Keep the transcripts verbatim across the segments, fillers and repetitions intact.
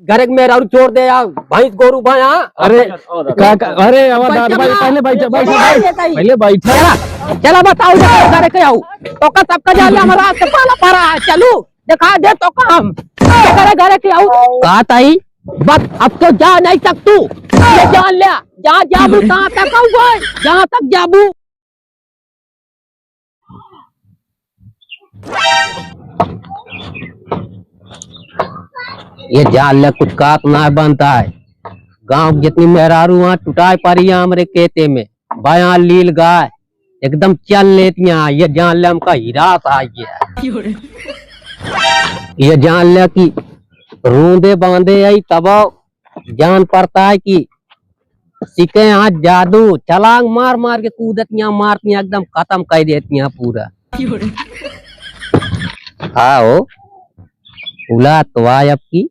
घरे के मेहरारू छोड़ दे या भैंस गोरू बा यहाँ। अरे, का, का, अरे, आवा, बैठा भाई, ना। पहले बैठा, बैठा, बैठा, बैठा। पहले बैठा। चला, चला बताओ, जा, घरे के आओ। तो का सबका जान ले, हमारा हाथ से पाला पड़ा है, चलू, दिखा दे तो काम। घरे, घरे के आओ। का ताई? बस, अब तो जा नहीं सकतू, ये जान ले, जा, जा, भी कहाँ तक आऊँ, जहाँ तक जाबू। ये जान ले कुछ कात ना बनता है। गांव के जितनी मेहरारू वहाँ टुटाए पड़ी है हमरे खेते में। बयां लील गाय एकदम चल लेती हैं। ये जान ले हमका हिरास आ गया। ये जान ले कि रूंदे बांधे आई तब जान पड़ता है कि सीखे हाथ जादू, छलांग मार मार के कूदतियां, मारतियां, एकदम खत्म कर देतियां पूरा। हाँ हो, उला तो आय अब की,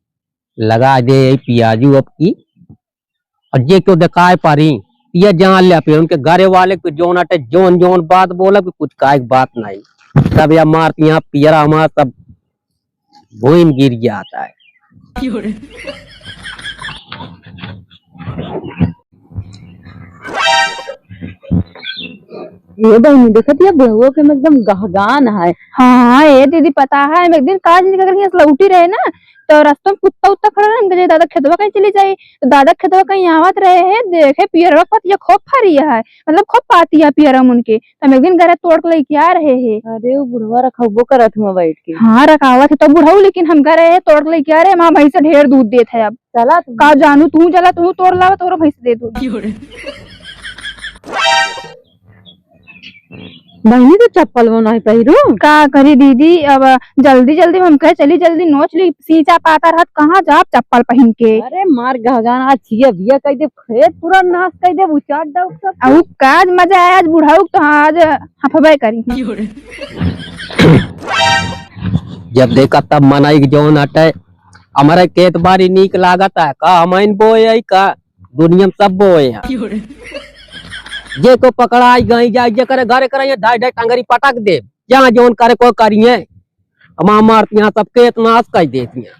लगा दे यही पियाजू अब की। और जे क्यों दिखाए पारी, ये जान ले फिर उनके घरे वाले को जोन अटे, जोन जोन बात बोला कि कुछ काहे की बात नहीं। तब या मारतियां पियरा हमार सब भूमि गिर जाता है। ए बहिनी, देखत या बुढ़वा के हम एकदम गहगान है। हाँ, ए दीदी, पता है, हम एक दिन काज निकल के लौटी रहे ना, तो रास्ता में कुत्ता उत्ता खड़ा रहे, हम कहे, "दादा, खेतवा कहीं चली जाई?" तो दादा खेतवा कहीं आवत रहे है, देखे पियरवा के पतिया खूब फरी है, मतलब खूब पाती है पियरवा उनके। तो हम एक दिन गरे तोड़ के लेके आ रहे हैं। अरे, वो बुढ़वा रखौबो करत हुआ बैठ के। हाँ, रखावत है तो बुढ़ऊ, लेकिन हम गरे हैं तोड़ के लेके आ रहे हैं, हमार भैंस ढेर दूध देत है। अब चला तू। का जानू, तू चला, तू तोड़ लावा, तोरो भैंस दे दूध। बहिनी, तो चप्पल वो नहीं पहिरू। का करी दीदी, अब जल्दी जल्दी में हम कहे चली, जल्दी नोच ली, सींचा पाता रहत, कहाँ जाब चप्पल पहिन के। अरे मार गहगान, आज छिया बिया कह दे, खेत पूरा नाश कह दे, उचाट डाउक सब। अब काज मजा आया आज बुढ़ऊ, तो हाँ, आज हफबे करी। जब देखा तब मनई के जौन हटे, हमारे खेत बारी नीक लागत है का? हमइन बोए आई का? दुनिया में सब बोए हैं। जे को पकड़ाई गई जाए, जे करे घरे करे, ये ढाई ढाई टंगरी पटक दे, जहाँ जौन करे को करिए। हमार मारती यहाँ सब खेत नाश कर देती हैं।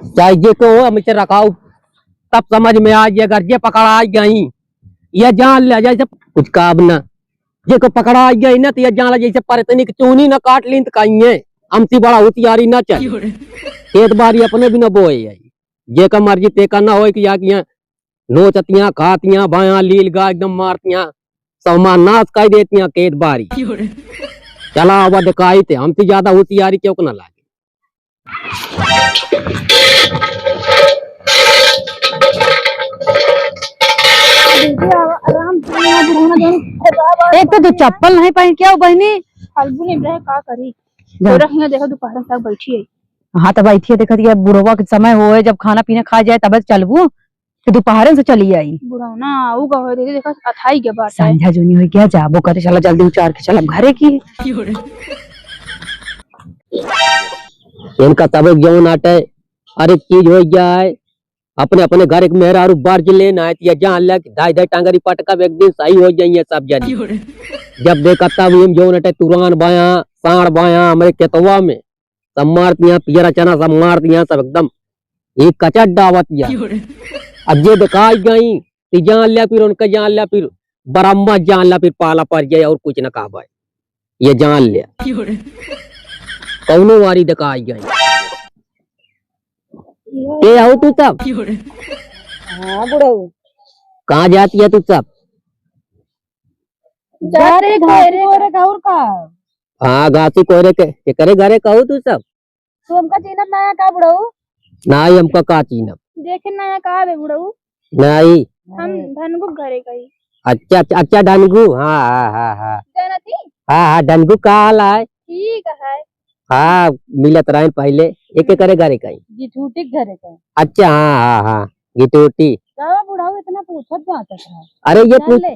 चाहे जे को हो, हमसे रखाओ, तब समझ में आ जाए। अगर जे पकड़ाई गई, ये जान ले जैसे कुछ काम ना, जे को पकड़ाई गई ना, तो ये जान ले जैसे परतनी की चूनी ना काट लीन तो कहिए, हमसे बड़ा होशियारी ना चाहिए। खेत बारी अपने भी ना बोए आई, जे का मर्जी ते का ना होए कि या कि यहाँ नोचतियाँ, खातियाँ, बायाँ लील गा एकदम मारतियाँ, सब हमार नाश कर देतियाँ खेत बारी। चला अब दिखाई थे, हमसे ज्यादा होशियारी क्यों को ना लागे। एक तो तू चप्पल नहीं पहन के आओ बहिनी। फालतू नहीं रहे, का करी? जा। तोरा हियां देखो, दोपहर तक बैठी है। हाँ, तो बैठी है, देखत ये बुढ़वा के समय होए, जब खाना पीना खा जाए, तब चलबू, कि दोपहर से चली आई। बुढ़ौना, ऊ का होए, दीदी, देखो, अथाई के बात है। संझा जूनी होई क्या, जाबो करे, चला जल्दी उचार के चलब घरे की। इनका तब जौन आटे, हर एक चीज हो जाए, अपने, अपने घर एक मेहरारू बर्ज लेना है, या जान ले कि दाई दाई टांगरी पटकब, एक दिन सही हो जाइए सब जनी। जब देखा तब हम जौन अटे तुरान बाया, साण बाया, हमरे केतवा में, सब मारतियाँ, पियरा चना सब मारतियाँ, सब एकदम एक कचर डावतियाँ। अब जे दिखाई गई, ती जान लिया, फिर उनका जान लिया, फिर बरम्मा जान लिया, फिर पाला पड़ जाए और कुछ न कहा भाई, ये जान लिया। कौनो वारी दिखाई गई। के आओ तू सब? हाँ, बुढ़ऊ। कहाँ जाती है तू सब? जाते घासी कोहरे का। और का? हाँ, घासी कोहरे के। केकरे घरे कहू तू सब? तू हमका चीनत ना है का, बुढ़ऊ? नाई, हमका का चीनब? देखे ना है का बे, बुढ़ऊ? नाई। हम धनगु घरे कही। अच्छा, अच्छा, अच्छा, धनगु। हाँ, हाँ, हाँ, हाँ। जानती? हाँ, हाँ, धनगु का हाल है? ठीक है। हाँ, मिलत रहन पहले। एक, एक करे घरे कही। गिठूटी घरे कही। अच्छा, हाँ, हाँ, हाँ, गिठूटी। का बुढ़ऊ इतना पूछत जाता है? अरे, ये जान पूछ-, ले।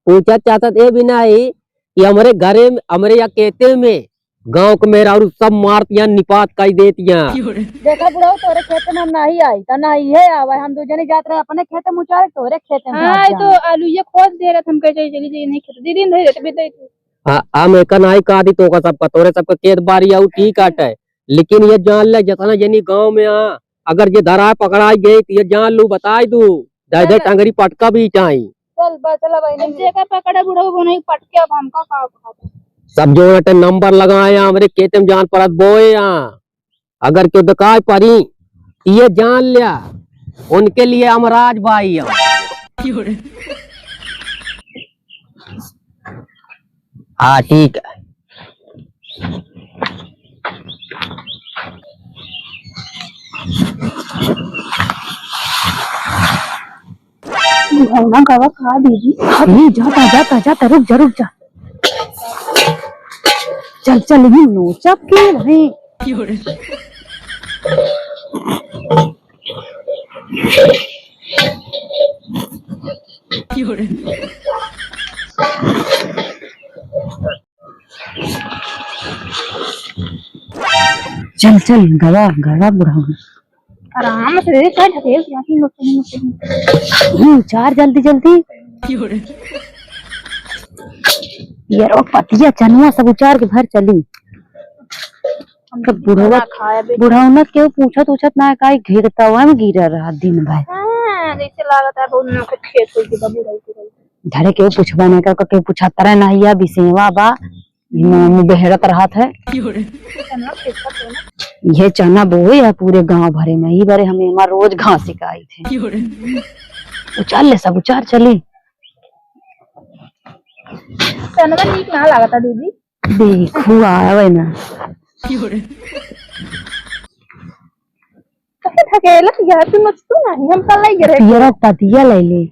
पूछत चाहत ए भी नाही कि हमरे घरे में, हमरे या केते में गाँव के मेहरारू सब मारतियाँ, निपात कई देतियाँ। देखा बुढ़ऊ, तोरे खेते में हम नाही आई, त ना इहे आवे। हम दू जने जात रहे अपने खेते में उचारे, तोरे खेते में हाँ, भाग तो जाए। आलू ये खोद दे रहे, हम कहे चली, चली, चली, नहीं खेते। दीदी, नहीं देते, भी दे तू। हाँ, हम एका नाही कहा दी तोका सबका, तोरे सबका खेत बारी आऊ ठीक आटे। लेकिन ये जान ले, जितना जनी गाँव में आ, अगर ये धराय पकड़ाई गई, तो ये जान लू, बताई दू, दे दे चल। टंगरी पटका भी चाही। चल बा, चला बहिनी। अब जेकर पकड़े बुढ़ऊ को नहीं पटके, अब हमका का कहत? सब जो अटे नंबर लगाए, हमरे खेते में जान परत बोए आ। अगर केहू देखाई परी, ये जान लिया, उनके लिए हम राज भाई हम। हाँ, ठीक है। बुढ़ौना गवा का दीदी? अभी जाता, जाता, जाता, रुक जा, रुक जा। चल, चल, ये नोचब के भाई। चल, चल, गवा, गवा बुढ़ऊ। आराम से रे, चल, ढकेल के आके लोग कहीं, लोग कहीं। हम्म, उचार जल्दी, जल्दी। ये रो पतिया चनुआ सब उचार के भर चली। हम तो बुढ़वा, खाना खाए बे। बुढ़ौना केहू पूछत उछत ना है, काई घेरतवा में गिरा रहा दिन भर। हाँ, जैसे लागत है बहुत ना कुछ खेत होई के बा बुढ़ऊ के। धरे केहू पूछबा नहीं कर, केहू पूछत रहे ना, या बिसेवा बा, मुँह, मुँह बेहरत रहत है। ये चना बोए है पूरे गांव भरे में, ई बारे हमें हमार रोज घास सिकाई थे। उचार ले सब, उचार चली। चनवा नीक ना लागता दीदी। देखू आवे ना। कहे ढकेलत यार, तू नचतू नहीं, हम कल लई गे रहे। पियरा पतिया ले ले।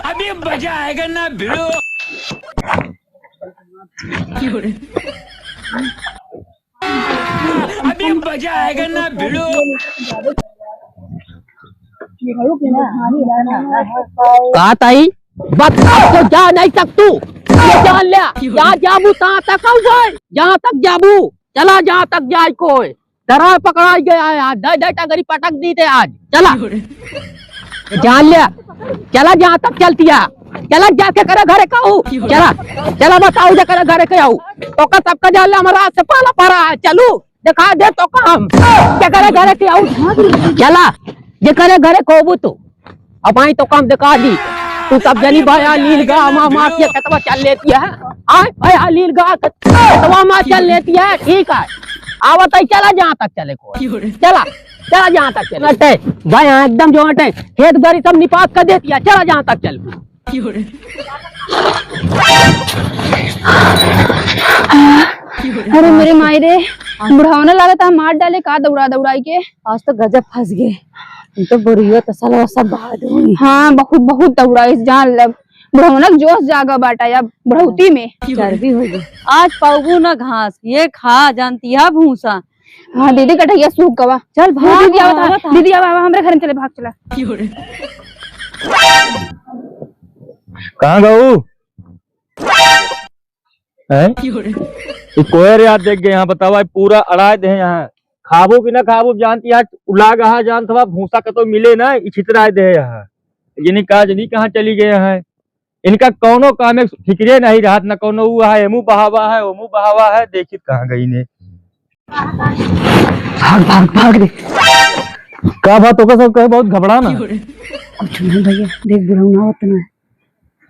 अभी मजा आएगा ना भिड़ो। अभी मजा आएगा ना भिड़ो। का ताई? बताओ तो जा नहीं सकतू। ये जान लिया। जा जाबू तहाँ तक आऊ जाए। जहाँ तक जाबू। चला जहाँ तक जाए कोई। धराय पकड़ाई गया है आज। दे दे टंगरी पटक दी थे आज। चला। जान लिया। चला जहाँ तक चलती है। चला जाके करे घरे का हूँ। चला। चला बताओ जा करे घरे के आऊ। तो का सबका जान लिया हमारा हाथ से पाला पड़ा है। चलू। दिखा दे तो काम, जेकरे घरे के आऊ, चला, जेकरे घरे कहबू तू, अब आई तो काम दिखा दी। तू सब जनी भाई आ लील गा, माँ, माँ के खेतवा चल लेती है। आय, भाई आ लील गा, खेतवा माँ चल लेती है, ठीक है। आवत है, चला जहाँ तक चले को। चला, चला जहाँ तक चले। अटे, भाई हाँ, एकदम जो अटे, खेत बारी सब निपात कर देती है, चला जहाँ तक चल। अरे मेरे माई रे, बुढ़ावना लागत है, मार डाले का दौड़ा दौड़ाई के। आज तो गजब फंस गए। ये तो बुढ़ियो तो साला सब बाहर हुई। हाँ, बहुत, बहुत दौड़ाई, जान ले। बुढ़ौना के जोश जागा बाटा अब बुढ़ौती में। चर्बी हो गई। आज पाऊबू ना घास, ये खा जानती है भूसा। हाँ दीदी, कटैया सूख गवा। चल भाग, दीदी, आवा, आवा, आवा। दीदी, आवा, आवा, हमरे घर में चले, भाग चला। कहाँ गऊ? हैं? ई कोयर यार देख गए यहाँ, बतावा, पूरा अड़ाए दे यहाँ। खाबू कि ना खाबू, जानती है, उलाग अहा, जानत हवा, भूसा कतो मिले ना, ई छितराए दे यहाँ। ये नहीं कहा, जनी कहाँ चली गए हैं। इनका कौनो काम एक फिक्रे नहीं रहत, न कौनो ऊ है, एमू बहावा है, ओमू बहावा है, देखित कहाँ गई ने। भाग, भाग, भाग रे। का बात होगा सब कहे, बहुत घबरा ना। कुछ नहीं भैया, देख बुढ़ौना होत ना है।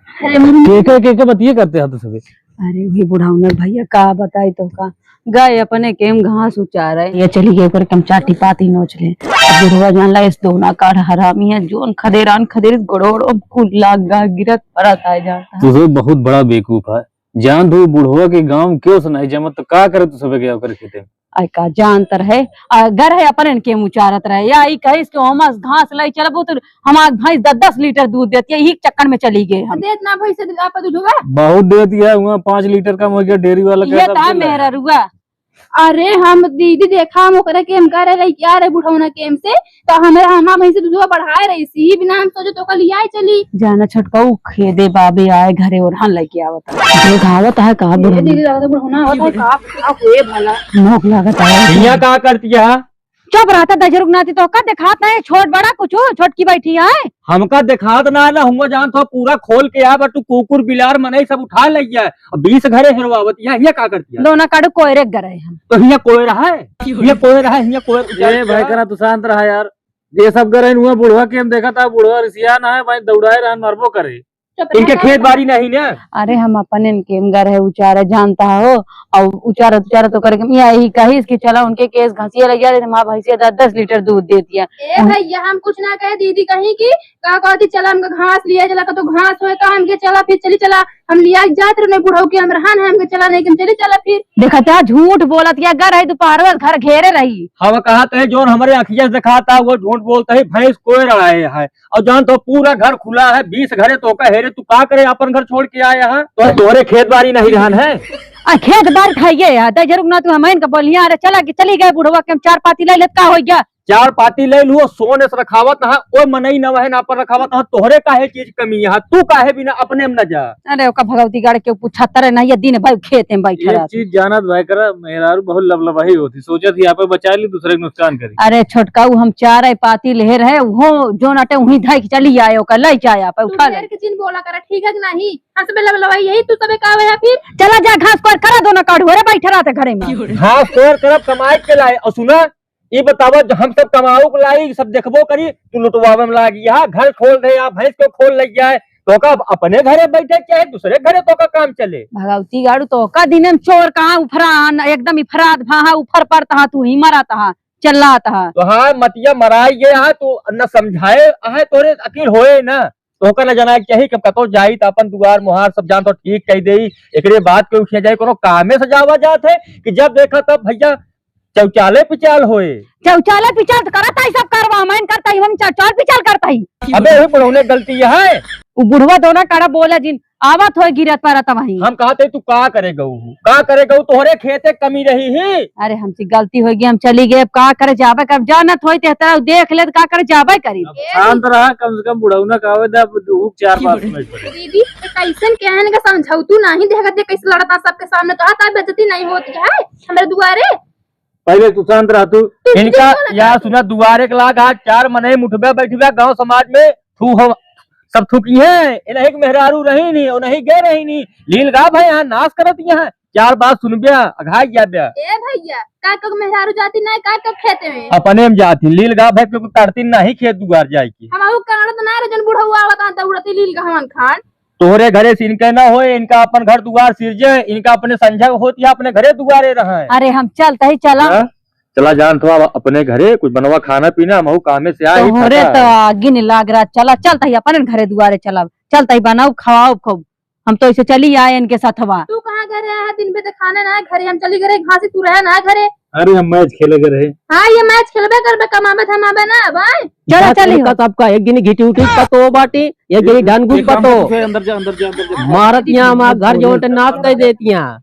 अरे मम्मी। के के, के के बतिये करते हैं तो सभी। अरे वही बुढ़ौना भैया, का बताई तो का, गए अपने केम घास उचारे। ये चली गई ओकर कम चाटी पाती नोच ले। अब बुढ़वा जान ला इस दोना काढ़ हरामी है, जोन खदेरान खदेरित गोड़ो गोड़ो कुल लाग गा गिरत पड़त आए जाता है। तू तो बहुत बड़ा बेवकूफ है। जान तू बुढ़वा के गाँव में क्यों से नहीं जमत तो का करे तू सबे गया ओकर खेते में? आई का जानत रहे, अगर है अपन इनके मुचारत रहे, या ई कहिस कि हम घास लाई चलबो तो हमार भैंस दस दस लीटर दूध देती है, यही चक्कर में चली गए हम। देत ना भैंस से आप दूध हुआ? बहुत देती है, वहाँ पाँच लीटर का मुर्गा डेयरी वाला ये कहता ता बोला है। मेहररुआ। अरे हम दीदी देखा, हम ओकरे केम करे लइके आ रहे बुढ़ौना केम से, तो हमार अम्मा भैंसे दूधवा बढ़ाए रही सी, बिना हम सोचे तो ओकर लियाए चली। जाना छोटका, उ खेदे बाबे आए घरे ओरहन लइके आवत है। देखावत है का ये बुढ़ौना? दीदी लागत बुढ़ौना आवत है का? का हुए भला? नोक लागत है। हियाँ का करती है? चुप रहता दजरुक नाती, तो का देखात नहीं, छोट बड़ा कुछ, छोटकी बैठी है। हमका देखात ना है ना, हुआ जान तो पूरा खोल के आ, बट तू कुकुर बिलार मनई सब उठा ले गया। अब बीस घरे हेरवावत, यहाँ, यहाँ का करती है? दोना काढ़ू कोयरे गरे हम। तो हियाँ कोयर है, हियाँ कोयर है, हियाँ कोयर ए भाई, करा तू शांत रहा यार। ये सब गरे हुआ बुढ़वा केम देखा था, बुढ़वा रिसिया ना है भाई, दौड़ाए रहन मरबो करे। चुप इनके रह। खेत बाड़ी नहीं ना। अरे हम अपन इनके घर है उचारे जानता हो, और उचारत उचारत तो करके मियाँ यही कहिस कि चला उनके केस घसिया लग जाए, हमारा भैंसिया दस दस लीटर दूध देती है। ए भैया, हम कुछ ना कहे, दीदी कहीं कि का कहती, चला हमके घास लिया, चला का तो घास होए का, हमके चला फिर चली चला, हम लिया के जात रहे बुढ़ऊ के, हम रहा ना, हमके चला नहीं कि हम चली चला फिर। देखा था झूठ बोलत या, घर है दोपहर में घर घेरे रही। हम कहा थे जोन हमारे अखिया से दिखाता वो झूठ बोलता है, भैंस कोई रहा है। और जान तो पूरा घर खुला है, बीस घरे तो का हेरे, तू का करे अपन घर छोड़ के आया है? तो तोहरे खेत बाड़ी नहीं रहन है? आ, खेत बाड़ी खाइए है, दे जरूर ना तू हम इनका बोलिया, अरे चला के चली गए बुढ़वा के, हम चार पाती ले लेत का हो गया? चार पाती ले लुओ, सोने से रखावत ना, ओ मनई न वहे ना पर रखावत ना, तोहरे काहे चीज कमी है? तू काहे बिना अपने में न जा? अरे ओका भगवती गाड़ के पूछा तरे नहीं, ये दिन भर खेते में बैठा एक रहत। चीज जानत भाई करा, मेहरारू बहुत लबलबाही होती, सोचत ही आपे बचा ली, दूसरे के नुकसान करी। अरे छोटका, उ हम चार पाती ले रहे, वो जो नटे वहीं धाई के चली आए, ओका ले जाए, आप तू उठा ले। ढेर के जिन बोला करा, ठीक है कि नहीं? हंस बे लबलबाही, यही तू सबे का है फिर? चला जा, घास कोर करा दो ना काढ़ू, अरे बैठा रहते घरे में। घास कोर करब कमाई के लाए, और सुना, ई बतावा, जो हम सब कमाऊ के लाई, सब देखबो करी, तू लुटवावे में लागी। यहाँ घर खोल दे, यहाँ भैंस को खोल ले जाए, तो का अपने घरे बैठे, चाहे दूसरे घरे तो का काम चले। भगवती गाड़ू, तो का दिन में चोर कहाँ उफरान, एकदम इफरात भाहा, उफर पड़ता हा, तू ही मरत हा, चिल्लात हा। तो हाँ, मतिया मराई गया है, तू न समझाए आहे, तोरे अकील होए ना, तो ओकर न जाना के चाही कि हम कतौ जाई त अपन दुआर मुहार सब जान तो ठीक कह देई। एकरे बाद के उठिया जाए, कोनो कामे से जावा जात है कि जब देखा तब भैया चौचाले पिचाल होए। चौचाले पिचाल तो करत आई, सब करवा मन करता ही, हम चौचाल पिचाल करता ही। अबे वही बुढ़ौने गलती है। उ बुढ़वा दोना काड़ा बोला जिन, आवत होए गिरत परत वही। हम कहते तू का करे गऊ, का करे गऊ, तोहरे खेते कमी रही ही। अरे हमसे गलती हो गई, हम चली गए, अब का करे जाबे, कब जानत होई ते तरह देख ले त का करे जाबे करी। अब शांत रहा, कम से कम बुढ़ौना का आवे दे, अब दुख चार बात समझ पड़े। दीदी, तो कैसन कहन का समझाऊ तू नहीं देखत जे कैसे लड़ता सबके सामने, तो आता बेइज्जती नहीं होती है हमरे दुआरे। पहले तू शांत रह तू। तू इनका क्यों लगा यार तू? सुना, दुआरे के लाग आज चार मनई मुठबे बैठबे गांव समाज में, तू हम सब थुकी हैं, इन्हें एक मेहरारू रही नहीं, उन्हें गए रही नहीं, लील गा भाई यहाँ नाश करत यहाँ, चार बात सुनबे, अघाई जाबे। ए भैया, का कक मेहरारू जाती ना, का कक खेते में? अपने में जाती, लील गा भाई के तड़ती नहीं खेत दुआर जाए की। हम आऊ कांड तो ना रे, जन बुढ़ऊ आवत आन त उड़ती लील गा हवन खान। तोहरे घरे से इनके ना होए, इनका अपन घर दुआर सिरजे, इनका अपने संझा होती है, अपने घरे दुआरे रहे। अरे हम चलते ही चला। हाँ? चला जान तो अब अपने घरे कुछ बनवा खाना पीना, हम कामे से आए ही तोहरे थका तो है। आगी नहीं लाग रहा, चला चलते ही अपने घरे दुआरे चला, चलते ही बनाओ खाओ खूब। हम तो ऐसे चली आए इनके साथवा। तू कहाँ घरे आया है? दिन भर तो खाना ना है घरे, हम चली गए घासी, तू रहे ना घरे। अरे हम मैच खेले गए रहे। हाँ, ये मैच खेलबे करबे, कमाबे धमाबे ना भाई। चलो, बस चली इनका हो। सबका एक जनी घिटी उठी पतो बाटी, एक जनी ढान गुट एक काम पतो। कर, तू अंदर जा, अंदर जा, अंदर जा। मारत यहाँ हमार घर जो अटे नाश कर देती यहाँ।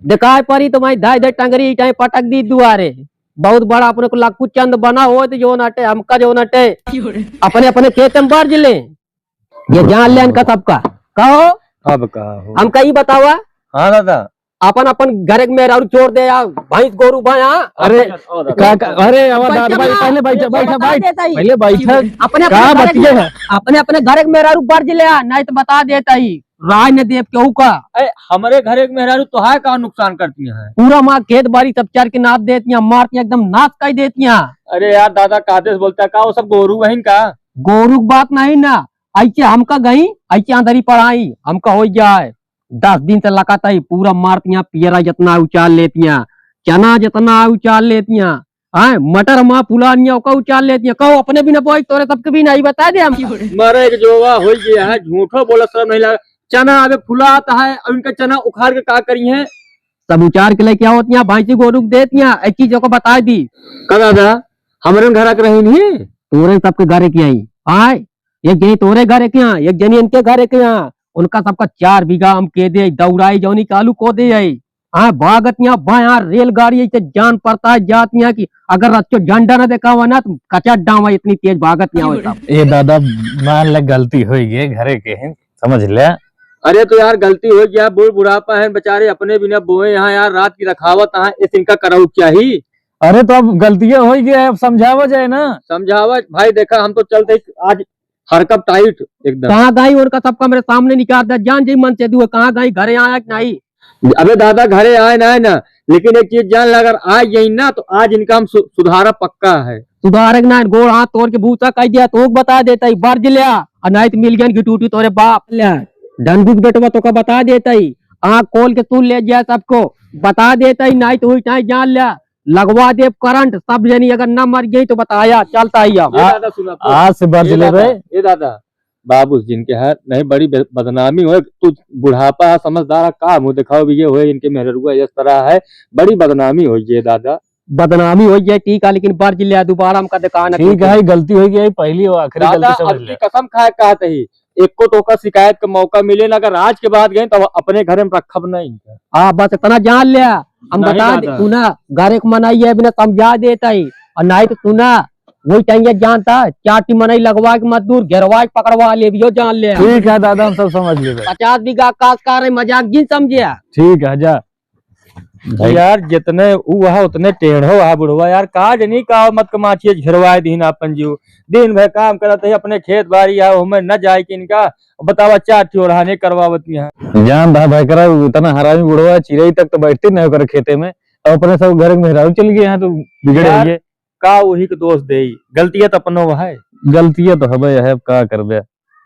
दिखाई पड़ी तो मैं धाई धाई टंगरी इटाई पटक दी दुआरे। बहुत बड़ा अपने को लक्कू चंद बना हो तो जो नटे, हमका जो नटे। अपने, अपने खेत में बर्ज ले। ये जान ले इनका सबका। कहो। अब का हो? हमका ई बतावा। हाँ दादा। अपन, अपन घरे के मेहरारू छोड़ दे या भैंस गोरू बा, हाँ? अरे, अच्छा, अच्छा, दादा। का, का, अरे, आवा बैठा दादा भाई, ना। पहले बैठा, ये बैठा, बता बैठ। देता ही। पहले बैठा। अपने, का अपने घरे बतिया के, है? अपने, अपने घरे के मेहरारू बर्ज ले आ, नहीं तो बता देता ही। राय न देव केहू का। ए, हमरे घरे के मेहरारू तोहार का नुकसान करती हैं? पूरा माँ खेत बाड़ी सब चर के नाप देती हैं, मारती हैं, एकदम नाश कर देती हैं। अरे यार दादा, कादे से बोलता का, वो सब गोरू बहिन का? गोरू की बात नहीं ना, ऐसे हमका गई, ऐसे अंदर ही पढ़ाई, हमका हो जाए। दस दिन से लगातार ही पूरा मारती हैं, पियरा जितना उचार लेती हैं, चना जितना उचार लेती हैं, हाँ, मटर माँ फुलानिया ओका उचार लेती हैं। कहो अपने भी ना बोई, तोरे सबके भी नहीं बता दे हम। मरे के जोवा हो गया है, झूठो बोला शर्म नहीं लगा। चना अबे फुलाता है, और इनका चना उखाड़ के का करी है? सब उचार के लेके आओ, यहाँ भैंसी गोरू के देती हैं, एक चीज को बता दी। का दादा, हमरे घर आके रही नहीं? तोरे सबके घर के आई, आए, एक जनी तोरे घर के यहाँ, एक जनी इनके घर के यहाँ, उनका सबका चार बीघा हम के दे, दौड़ाई जौनी के आलू को दे आई। हाँ, भागत यहाँ बा, यहाँ रेलगाड़ी ऐसे जान पड़ता है जात यहाँ की, अगर रच्चो झंडा न देखावा ना तो कचर डावा, इतनी तेज भागत यहाँ होता। ए दादा, मान ले गलती होई गई, घरे के हैं, समझ ले। अरे तो यार गलती होई गया, बूढ़ बुढ़ापा है बेचारे, अपने बिना बोए यहाँ यार रात की रखावत है, इस इनका कराऊ क्या ही। अरे तो अब गलतियाँ होई गया है, अब समझावा जाए ना। समझावा भाई, देखा हम तो चलते ही आज हरकब टाइट एकदम। कहाँ गई उनका सबका मेरे सामने निकाल दे, जान जी मन से दुआ, कहाँ गई, घरे आया कि नहीं? अबे दादा घरे आए ना, आए ना, लेकिन एक चीज जान ला, अगर आ गई ना तो आज इनका हम सु-, सुधारा पक्का है। सुधारे के ना, गोड़ हाथ तोड़ के भूसा कह दिया, तो बता देता ही, बर्ज लिया, और नहीं तो मिल गया घिटूटी तोरे बाप। ले, डंडू के बेटवा तो का बता देता ही, आँख खोल के सुन ले जा सबको, बता देता ही, नहीं तो हुई चाहे जान लिया, लगवा देब करंट, सब जनी अगर ना मर गई तो बताया, चलता ही अब। ए दादा, सुना, सुना। आज से बर्ज ए लेबे। दादा, ए दादा, बाबू जिनके है, नहीं बड़ी बद-, बदनामी होए, तू बुढ़ापा है, समझदार है, का मुँह दिखाओ भी ये होए, इनके मेहररुआ इस तरह है, बड़ी बदनामी होई ये दादा। बदनामी होई ये ठीक है, लेकिन बर्ज लिया, दोबारा हमका दिखा ना ठीक है, गलती होई गई, पहली और आखिरी दादा, गलती समझ अब ले। की कसम खाए कहत ही, एको तो का शिकायत का मौका मिले ना, अगर आज के बाद गए तो अपने घर में रखब नहीं इनका। हाँ, बस इतना जान लिया, हम नहीं बता दे, दादा। सुना, घर एक मनाई है, बिना समझा देता ही, और नहीं तो सुना, वही टाइम ये जानता, चाटी मनई लगवा के मजदूर घेरवा के पकड़वा ले, भी जान ले। ठीक है दादा, हम सब समझ लेबे। पचास बीघा काश कर रहे, मजाक जिन समझे। ठीक है, जा। भाई। यार, जितने ऊ है, उतने टेढ़ो है बुढ़वा। यार, का जनी का मत कमाचिए घेरवाए दीन आपन जीव। दिन भर काम करत है, अपने खेत बाड़ी है, हमें न जाए कि इनका बतावा, चार ठियोरहाने करवावत यहाँ। जान रहा भाई करा, इतना हरामी बुढ़वा, चिरई तक तो बैठती नहीं ओकर खेते में। अब अपने सब घर के मेहरारू चल गए हैं, तो बिगड़े यार, हुए। का वही के दोष देई? गलतिया तो अपनो है। गलतिया तो हबे है, अब का करबे?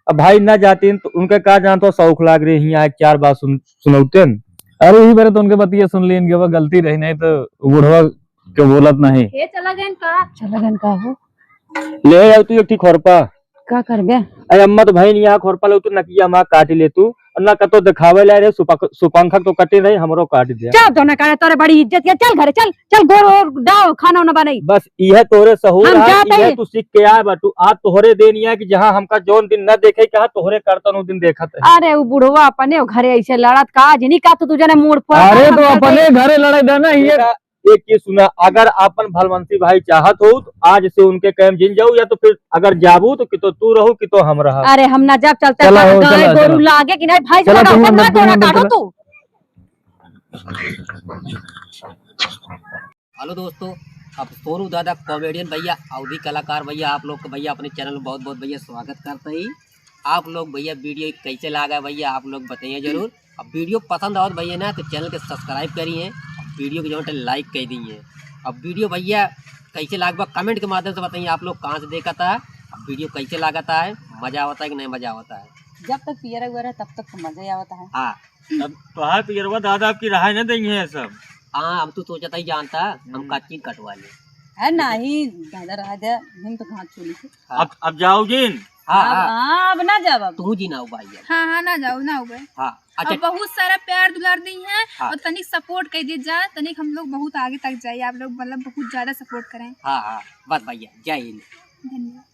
अब भाई ना जातीन तो उनके का जानत हो, शौक लाग रही है, एक चार बात सुन, सुनौतेन। अरे, यही बारे तो उनके बतिया सुन लीन, कि वो गलती रही, नहीं तो बुढ़वा के बोलत नहीं। हे चला गए का? चला गए का हो? ले आओ तू एक ठी खोरपा। का करबे? अरे अम्मा तो भाई नहीं, यहाँ खोरपा लो तू, नकिया माँ काट ले तू। ना कतो दिखावे ला रे, सुपक-, सुपंखक तो कटे रहे, हमरो काट दे। चल, तो ना काटे, तोरे बड़ी इज्जत के, चल घरे, चल, चल, गोड़ ओड़ डाव, खाना उना बनाई। बस इहे तोरे सहूर हम है, जाते इहे हैं। तू सीख के आए बाटू। आज तोहरे दिन ये है कि जहाँ हमका जौन दिन न देखे, कहा तोहरे करतन उ दिन देखत है। अरे, उ बुढ़वा अपने घरे ऐसे लड़त का, आज नहीं का तो तू जने मूड पर अरे, हम तो जाते अपने हैं। घरे लड़ाई देना, ये बेटा, एक चीज सुना, अगर आपन भलवंशी भाई चाहत हो तो आज से उनके कैम जिन जाऊ, या तो फिर अगर जाबू तो कि तो तू रहू कि तो हम रहा। अरे हम ना जाब, चलता चला है, हो, गाय चला, गोरू चला। लागे कि नहीं भाई, चला, चला, तुम अंदर, तुम अंदर काटो चला। तू। हेलो दोस्तों, अब सोनू दादा कॉमेडियन भैया, अवधी कलाकार भैया, आप लोग के भैया अपने चैनल में बहुत बहुत भैया स्वागत करते ही। आप लोग भैया वीडियो कैसे लागा भैया, आप लोग बताइए जरूर। अब वीडियो पसंद आवत भैया ना तो चैनल के सब्सक्राइब करिए, वीडियो के जो है लाइक कर दिए। अब वीडियो भैया कैसे लागबा कमेंट के माध्यम से बताइए, आप लोग कहाँ से देखा था, अब वीडियो कैसे लागता है, मजा आवता है कि नहीं मजा आवता है। जब तक पियरा हुआ रहे तब तक तो मजा ही आवता है। हाँ। तब तोहार पियरवा दादा आपकी रहाई न देंगे ये सब। हाँ, हम तो सोचा था ही जानता, हम हम्म। काची कटवा ले। है नहीं, दादा रहा दे, हम तो घास छोली थे। हाँ। अब, अब जाओ जिन। हाँ, अब, हाँ। हाँ, अब ना जाओ अब। तू जिन आओ भाई अब। हाँ, हाँ, ना जाओ, ना आओ भाई। हाँ, अच्छा। अब बहुत सारा प्यार दुलार दी है हाँ। और तनिक सपोर्ट कर दिए जा, तनिक हम लोग बहुत आगे तक जाए, आप लोग मतलब बहुत ज्यादा सपोर्ट करें। हाँ, हाँ, बस भैया, जय हिंद। धन्यवाद।